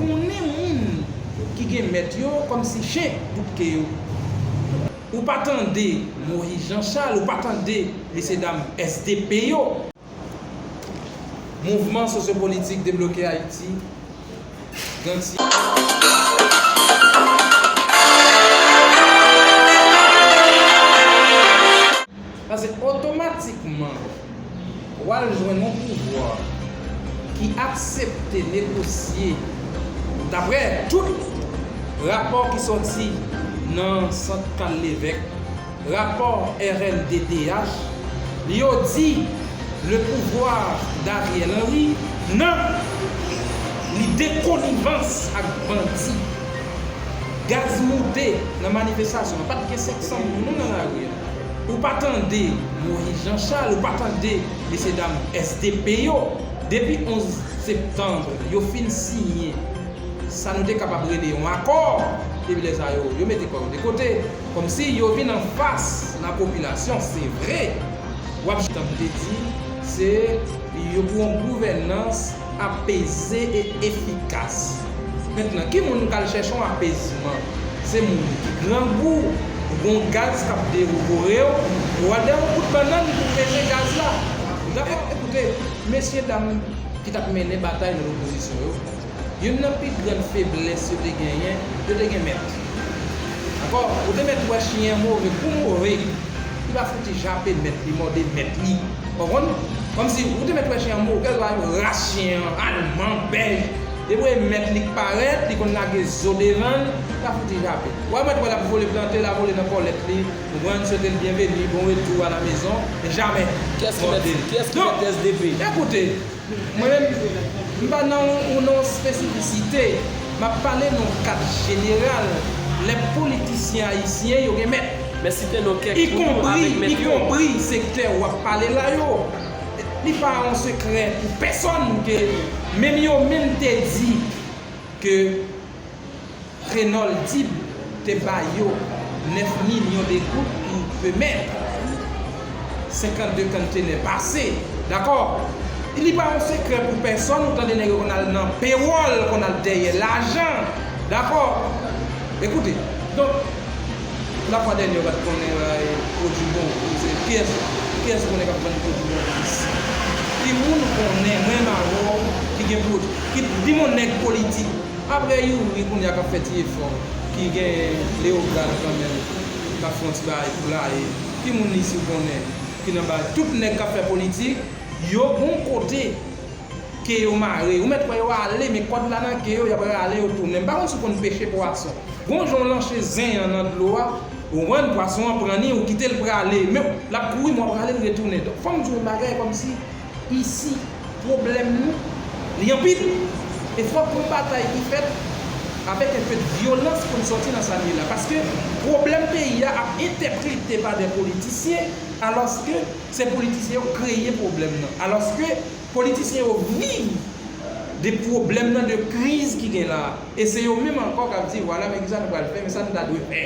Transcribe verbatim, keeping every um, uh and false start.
Konnen moun ki gen mèt yo kòmsi chen bout ke yo. Ou pa tande Moïse Jean Charles, ou pa tande mesye dam S D P yo. Mouvman Sosyopolitik Debloke Ayiti, Ganti. Paske otomatikman, w al jwenn yon pouvwa ki aksepte negosye dapre tout rapò ki sòti nan Sant Karl Lévesque, rapò R N D D H, yo di le pouvoir d'Ariel Henry nan li de konivans ak bandi. Gaz moute nan manifestasyon an. Pa t gen senk san moun non nan lari a. Ou pa tande Moïse Jean Charles, ou pa tande mesye dam S D P yo. Depi onz septanm, yo fin siyen sa nou te kapab rele yon akò. Epi lè sa yo, yo mete kò yo de kote. Kòmsi yo vin anfas lapopilasyon, se vre. W ap tann te di, se yo pou yon gouvènans apeze e efikas. Mentnan, ki moun k al chèche yon apezman? Se moun ki grangou, ou gon gaz k ap devore w, ou al dèyè yon bout bannann pou peze gaz la. Dakò? Ekoute, mesye dam ki t ap mennen batay nan lopozisyon yo, youn nan pi grann feblès yo te genyen, yo te gen mèt. Dakò? Ou te mèt wè chen move pou move. Li pa fouti jape mèt li, mòde mèt li. Konprann? Kòmsi ou te mèt wè chen an move, l va ras chen an, alman, bèj. Depi w wè mèt li k parèt, li konn lage zo devan l, li pa fouti jape. W a mèt wè l ap vole plante, l a vole nan kòlèt li, ou konn swete l byenveni, bon retour à la maison, men jamè mòde l. Donk, ekoute, mwen menm, m pa nan yon, yon espesifisite. M ap pale nan yon kad jeneral. Lè politisyen ayisyen yo gen mèt. Men site non kèk tou avèk mèt yo. Ikonpri sektè w ap pale la yo. Li pa yon sekrè pou pèsonn ke menm yo menm te di ke Renold Dib te ba yo nèf milyon de goud pou pe mèt, senkannde konntenè pase. Dakò? Li pa yon sekrè pou pèsonn, ou tande nèg yo konn al nan pewòl, konn al dèyè lajan. Dakò? Ekoute, donk, lafwa dènye yo pa t konnen, e, pwodui bon, se kiyès, kiyès ou konnen k ap vann pwodui bon plis? Ki moun ou konnen, mwen menm avè w, ki gen pwodui, ki, di m yon nèg politik, apre Youri kounye a k ap fè ti efò, ki gen Leogane kanmenm, k ap fè yon ti bagay poulaye. Ki moun isi ou konnen ki nan bagay? Tout nèg k ap fè politik, yo gon kote ke yo mare. Ou mèt wè yo ale, men kòd la nan ke yo, y ap rale yo tounen. M pa konn si w konn peche pwason. Gon jan w lanche zen an nan dlo a, ou konprann, pwason an pran ni, ou kite l prale. Men l ap kouri, men w ap rale l retounen. Donk, fò m di w yon bagay kòmsi isi, pwoblèm nou, li anpil. E fòk yon batay ki fèt avèk enpe de vyolans pou n sòti nan sa n ye la. Paske pwoblèm peyi a ap entèprete pa de politisyen, alòske se politisyen yo kreye pwoblèm nan. Alòske politisyen yo viv de pwoblèm nan, de kriz ki gen la a. E se yo menm ankò k ap di, vwala, men kisa nou pral fè, men sa nou ta dwe fè.